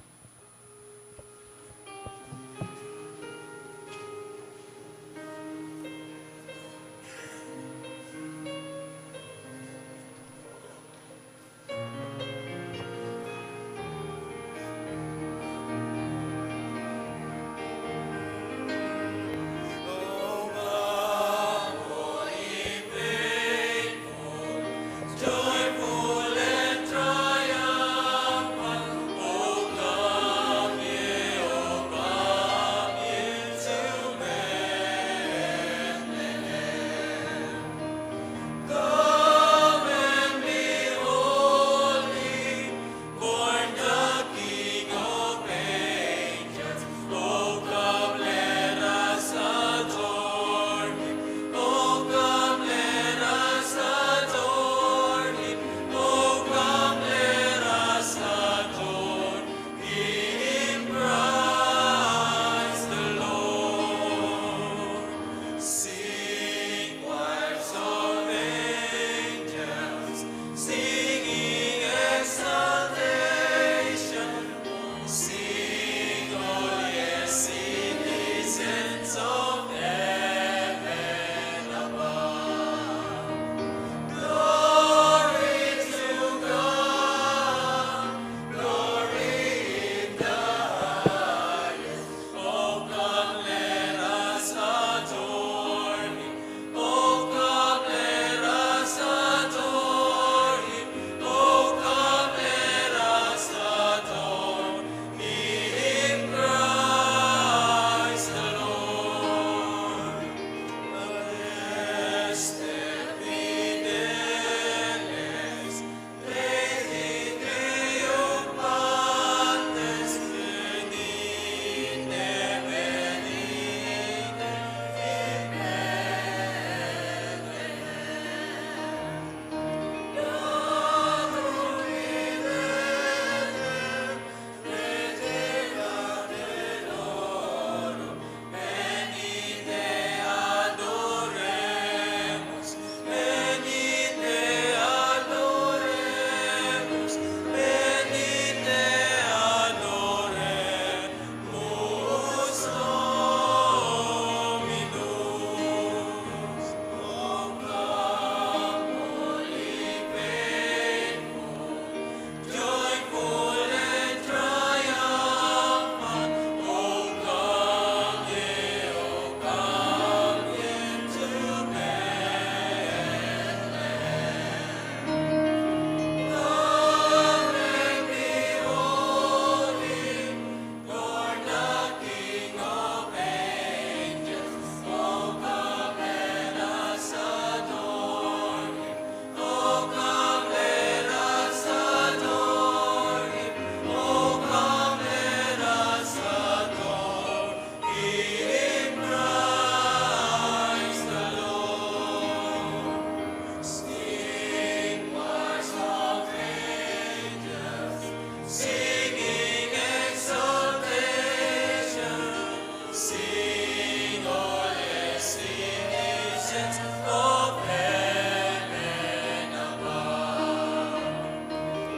Sing, O ye citizens of heaven above.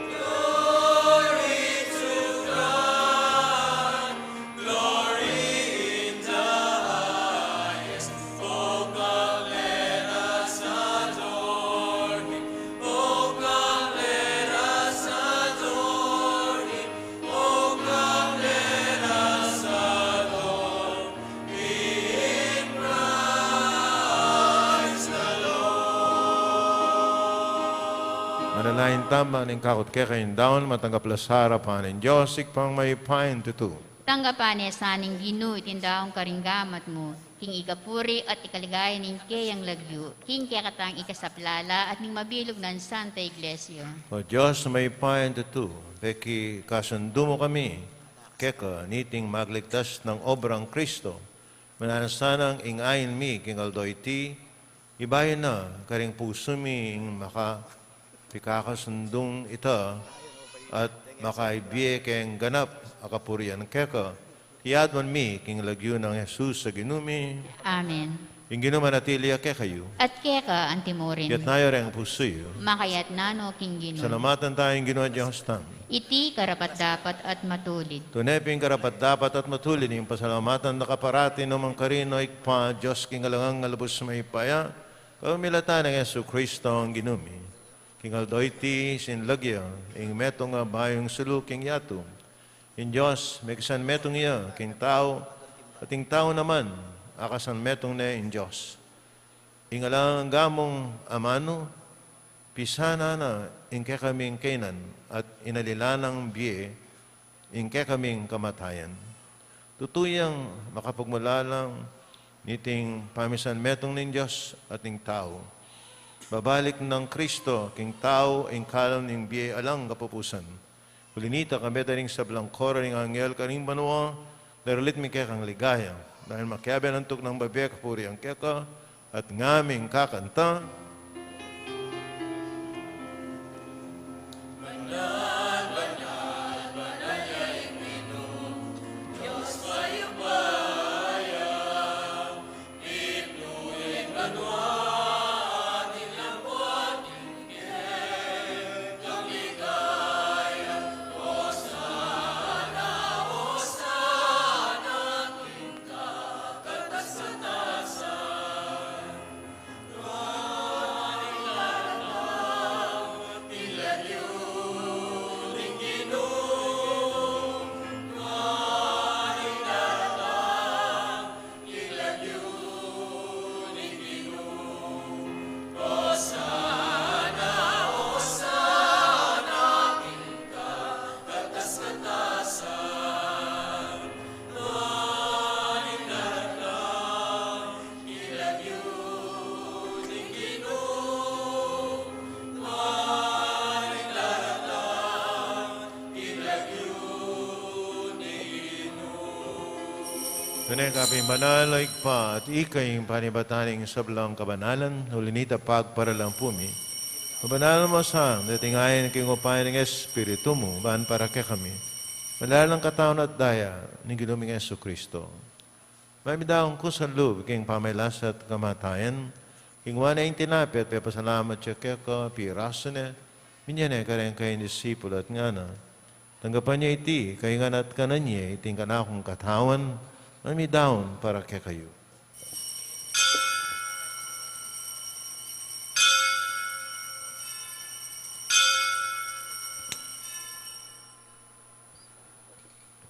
Glory to God, glory in the highest. Oh, come, let us adore him. Oh, come, let us adore him. Oh, come, let us adore in Christ the Lord. Manalangin tamu, bang ing kakut kekayung daun, matanggap la sa arapan ning Dios, Ibpang mayupayang tutu. Tanggapan na sana ning Ginu iting daun karing gamat mu, king ikapuri at ikaligaya ning keyang lagyu, king kekatang ikasaplala at ning mabilug nang Santa Iglesia. O Dios, mayupayang tutu, pekikasundu mu kami keka niting magligtas nang obrang Kristo, mananu sanang ing ain mi king aldo iti, ibayu na karing pusu mi ing makapikakasundung ita, at makaibie keng ganap a kapurian keka, king adwan mi king lagyu nang Jesus a Ginu mi. Amen. Ing Ginu manatili ya kekayu. At keka anti mu rin. Itas yu reng pusu yu. Makaitas na no king Ginu. Salamatan taya ing Ginu a Dios tamu. Iti karapat-dapat at matulid. Tune pin karapat-dapat at matulid ing pasalamatan da ka parati nu man karin, O Ibpa, Dios king alang angga, lubus mayupaya, kapamilatan nang Jesucristo a Ginu mi. King aldo iti, sinlag ya ing metung a bayung sulu king yatu. Ing Dios, mekisang metung ya king tau, at ing tau naman, akasan metung ne ing Dios. Ing alang angga mung amanu, pisanan na ing kekaming kainan, at inalila nang bie ing kekaming kamatayan. Tutu yang makapagmulalang niting pamisan metung ning Dios at ning tau. Babalik nang Kristo king tau ing kalam ning bie alang kapupusan. Uli nita, kambe da ring sablang koro ring anghel karing banua, daralit mi kekang ligaya, dahil makiabe antuk nang babie kapurian keka, at ngaming kakanta. Tune ka pin banal, O Ibpa, at ika ing panibatan ning sablang kabanalan, uli nita pagparalan pu mi. Mabanalan mu sa deting ain king upaya ning Espiritu mu, ban para kekami malalang katawan at daya ning Ginu ming Jesucristo. Mamidaun kusang lub king pamagkasakit at kamatayan, kinuan ne ing tinape at pepasalamat ya keka, pirasu ne, minie ne kareng kayang disipul at ngana: Tanggapan ye iti kayung ngan at kanan ye, iti ing kanakung katawan, mamidaun para kekayu.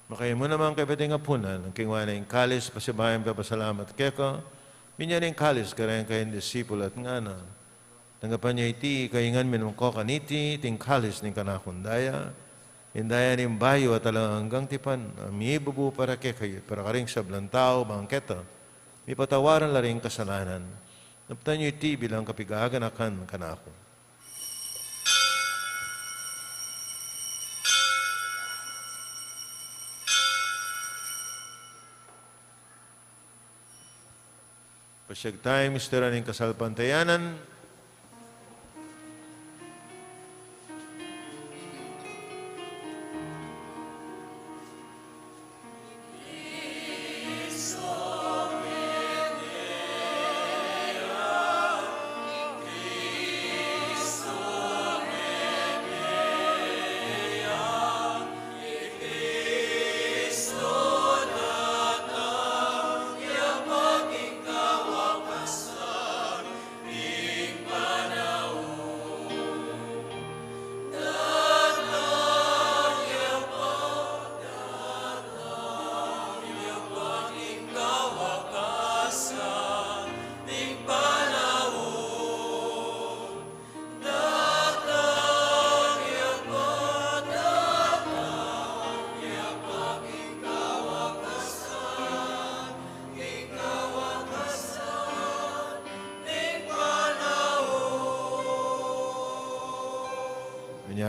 Makayamu naman kaybat ing apunan, kinuan ne ing kalis, pasibayu yang pepasalamat keka, minie ne ing kalis kareng kayang disipul at ngana: Tanggapan ye iti kayung ngan minum ko kaniti, iti ing kalis ning kanakung daya, ing daya ning bayu at alang anggang tipan, a mibubu para kekayu at para karing sablang tau, bang keta mipatawaran la ring kasalanan. Daptan yu iti bilang kapaganakan kanaku. Pasiag taya misteryu ning kasalpantayanan.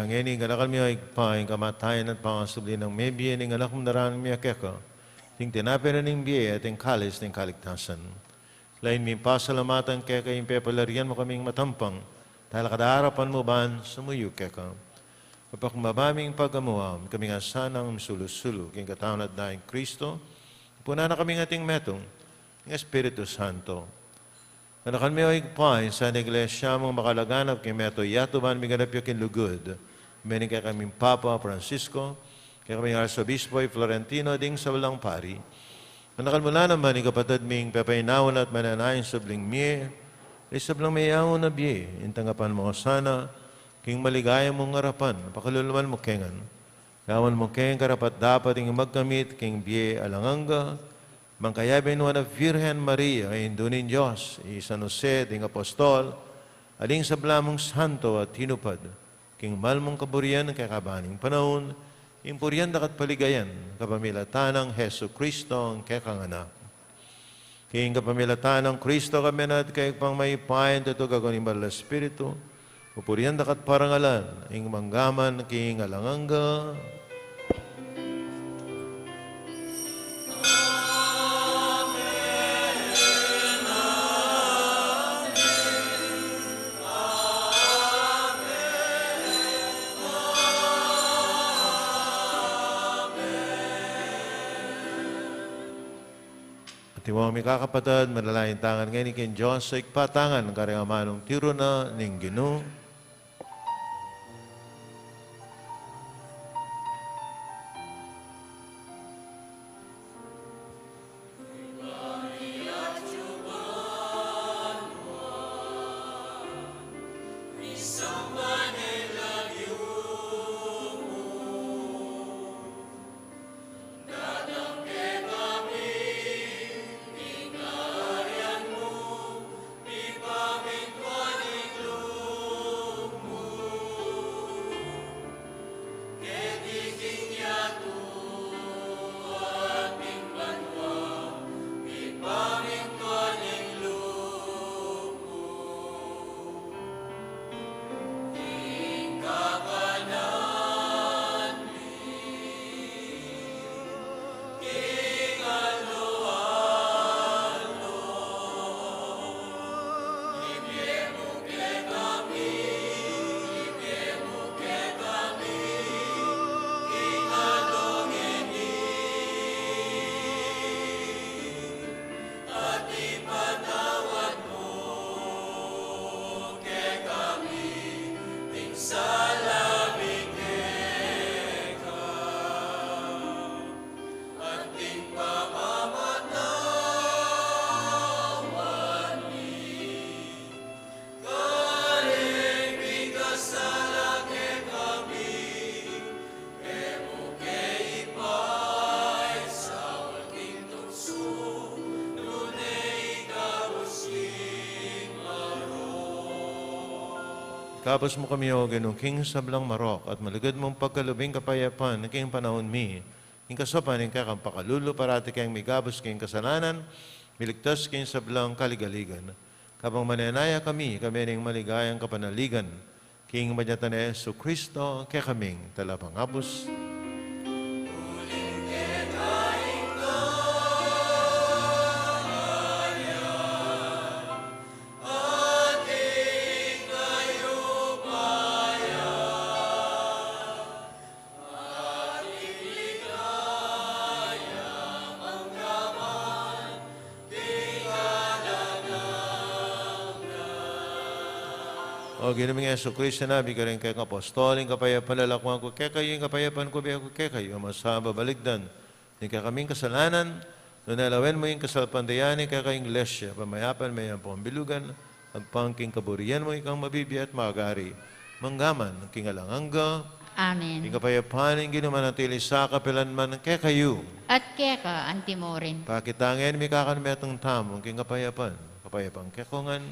Ngeni, ganaka mi, O Ibpa, ing kamatayan at pangasubli nang mebie ning Anak mung daraun mi keka, ing tinape na ning bie at ing kalis ning kaligtasan. Lain mi pasalamatan keka ing pepalarian mu kaming matampang talakad king arapan mu ban sumuyu keka. Kapagpakumbaba ming pagamuan, ikami ngan sanang misulu-sulu king katawan at daya nang Kristo, ipunan na kaming ating metung ning Espiritu Santo. Ganakan me, O Ibpa, ing sana iglesia mung makalaganap king meto yatu ban miganap ya king lugud, mening kekaming Papa Francisco, kekaming Arsobispo i Florentino, ding sablang pari. Ganakan mu la naman ing kapatad ming pepainawa na at manenaya king subling mie, ing sablang meyaun a bie, ing tanggapan mu sana king maligaya mung arapan, pakaluluan mu ke ngan. Gawan mu keng karapat-dapat ing magkamit king bie alang angga, mangkayabe nuan a Virgen Maria, Indu ning Dios, i San Jose, ding apostol, at ding sabla mung santo a tinupad king mal mung kaburian kekaban ning panaun, ing purian da ka at paligayan, kapamilatan nang Jesucristo a kekang Anak. King kapamilatan nang Kristo, kami na at kayupang mayupaya, tutu gagun ning Banal a Espiritu, pupurian da ka at parangalan, ing mangga man king alang angga. At ing mikakapatad, manalangin tamu ngan ngeni king Dios a Ibpa tamu, karing amanung tiru na ning Ginu. Ikabus mu kami, O Ginu, king sablang marok, at malugud mung pagkalub ing kapayapan king panaun mi. Ing kasaupan ning kekang pakalulu, parati keng mikabus king kasalanan, miligtas king sablang kaligaligan. Kabang manenaya kami, kami ning maligayang kapanaligan king manyatang Jesucristo, kekaming Talapangabus. O Ginu ming Jesucristo, sinabi mu karing kekang apostol, ing kapayapan lalakwan ku kekayu, ing kapayapan ku bie ku kekayu, e mu sa babalikdan ing kekaming kasalanan, nune lawen mu ing kasalpantayanan ning kekang Iglesia, pamayapan me yang pambilugan, agpang king kaburian mu, ikang mabibie at magari, mangga man king alang angga. Amen. Ing kapayapan ning Ginu manatili sa kapilan man kekayu. At keka antimurin. Pakit tamu ngan ing mikakanmetung tamu king kapayapan. Kapayapan keko ngan.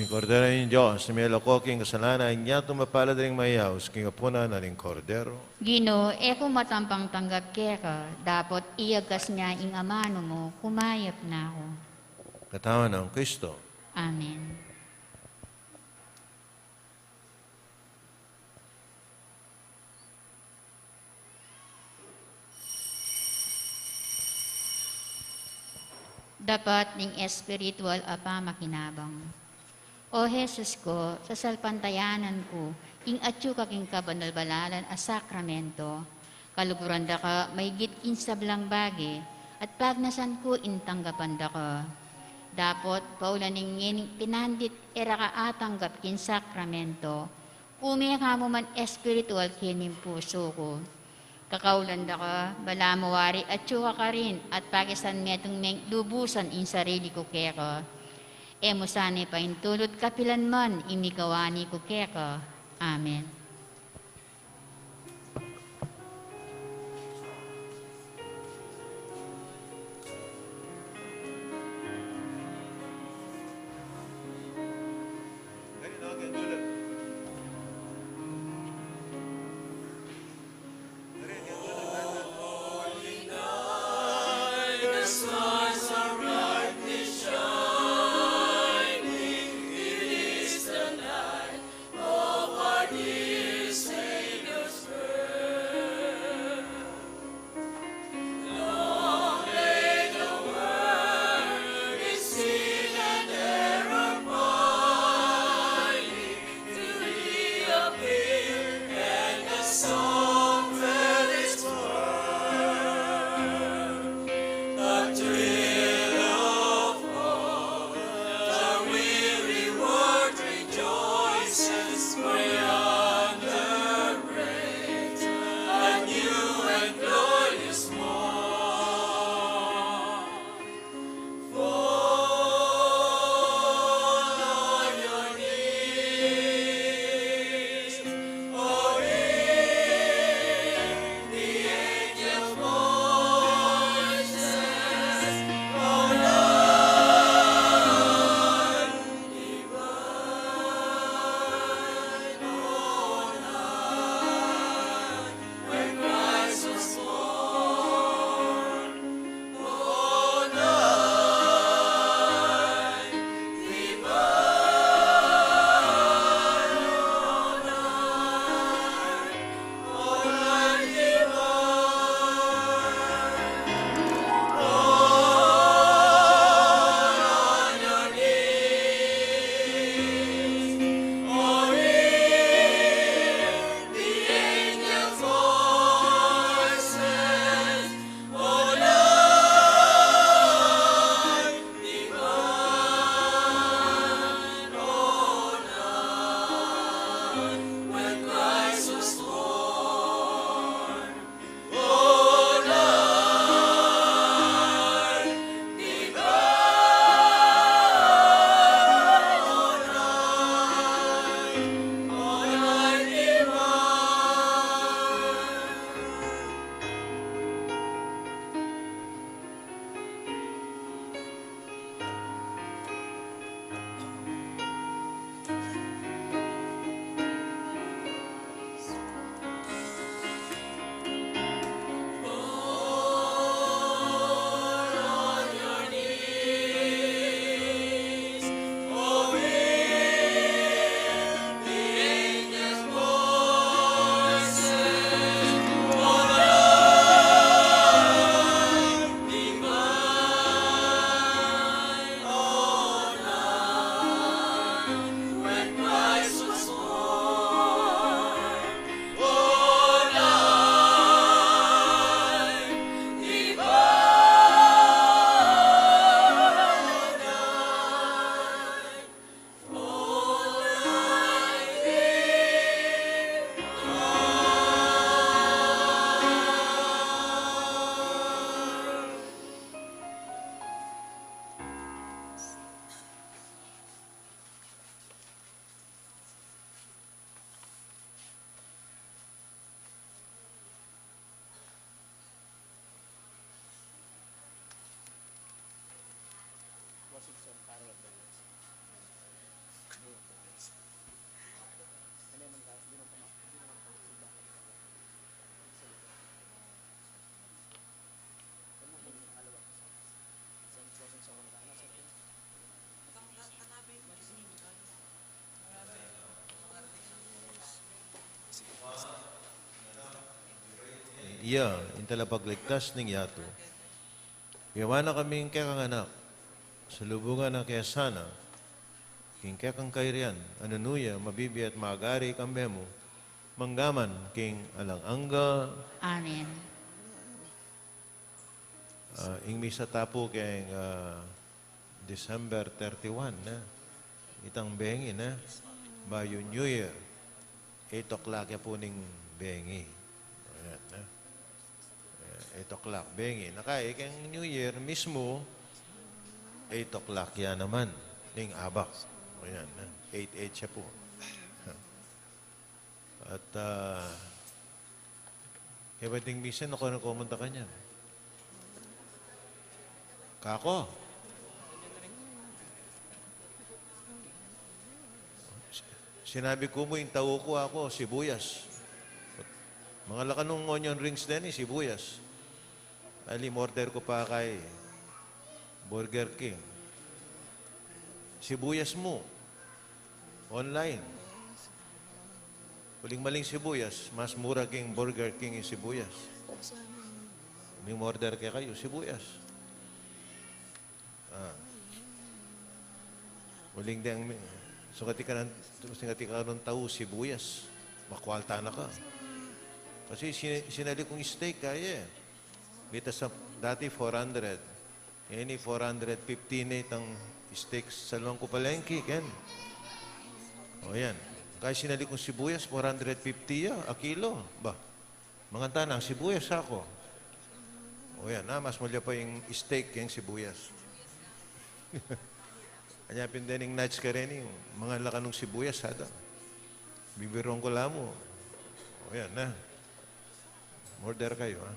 Kordero ning Dios, a melako king kasalanan, inyatu mapalad ring mayaus king apunan na ning Kordero. Ginu, e ku matampang tanggap keka, dapot iyagas me ing amanu mu, kumayap na ku. Katawan nang Kristo. Amen. Dapat ning espiritual a pamakinabang. O Jesus ku, sasalpantayanan ku ing atyu ka king kabanal-banalan a sakramento. Kaluguran da ka maigit king sablang bage, at pagnasan ku ing tanggapan da ka. Dapot, paulaning ngening pinandit e ra ka atanggap king sakramento, ume ka mu man espiritual kening pusu ku. Kakaulan da ka, balamu wari atyu ka karin at pakisan metung meng lubusan ing sarili ku keka. E mu sana paintulut kapilan man ing migawani ku keka. Amen. Iya ing talapagligtas ning yatu. Yawan na kaming kekang anak, salubungan na ke sana, king kekang kairian, a nanu ya, mabibie at magari kambe mu, mangga man king alang angga. Amen. Ah, ing misa ta pu keng, ah, December thirty-one, ne? Itang bengi, ne? Bayu New Year. Eight o'clock ya pu ning bengi. Ayan, ne? Eh, eight o'clock, bengi. Na kaya keng New Year mismu, eight o'clock ya naman ning abak. Ayan, ne? Eight eight ya pu. At, ah, kaya ba ding misa, naku, naku, munta ka niyan. Kako. Sinabi ku mu, ing tau ku, aku, sibuyas. Mangalakan nung onion rings deni, sibuyas. Ali, in-order ku pa kay Burger King. Sibuyas mu. Online. Uling maling sibuyas, mas mura king Burger King ing sibuyas. Uling order ke kayu, sibuyas. Ah. Uling deng, sungati ka nang, sungati ka nung tau, sibuyas. Makwalta na ka. Kasi sin-, sinali kung steak, kaya eh. Mita sa dati four hundred. Ngeni four hundred fifty ne itang steak sa lomang ku palengke, ken. O yan. Kaya sinali kung sibuyas, four hundred fifty ya, a kilo. Ba, manganta nang sibuyas aku. O yan, na, mas mulya pa ing steak keng sibuyas. Anya pin dening Knights kareni, mangalakan nung sibuyas, ada. Bibirong ku la mu. O yan, na. Order kayu, ha?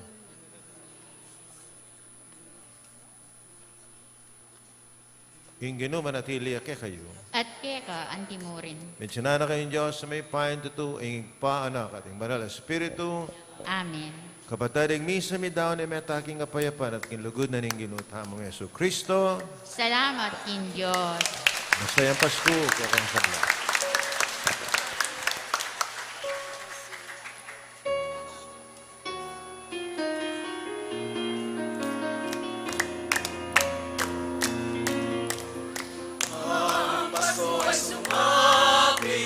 Ing Ginu manatili ya kekayu. At keka antimurin. Mengsiyona na kayung Dios a mayupaya, tutu, ing Ibpa, Anak, at ing Banal a Espiritu. Amen. Kapatad, ing misa midaun ne meta king kapayapan at king lugud na ning Ginu tamung Jesu Kristo. Salamat king Dios. Masayang Pasku kekayung sabla. Ang Pasko ay sumapi,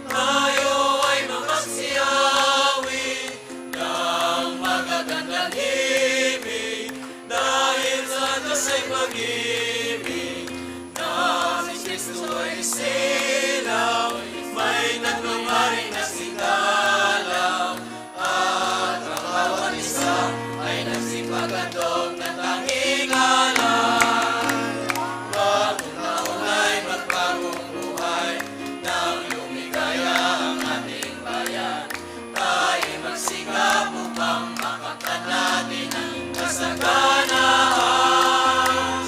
tayo ay makasiyawi ng magagandang himig, dahil sa Diyos ay pag-ibig, na si Kristo ay silang, may tatlong hari na sigala, at ang bawat isa ay nagsipaghandog ng tanging alay. Bagong taon ay magbagong buhay, nang lumigaya ang ating bayan. Tayo'y magsikap upang makamtan natin ang kasaganaan.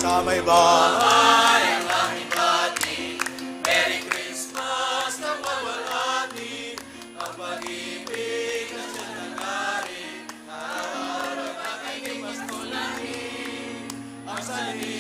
Sa may bahay ang aming bati. Merry Christmas, nagwawalhati. Ang pag-ibig na siyang nagari, araw-araw ay tingin mas tulahin. Ang sanhi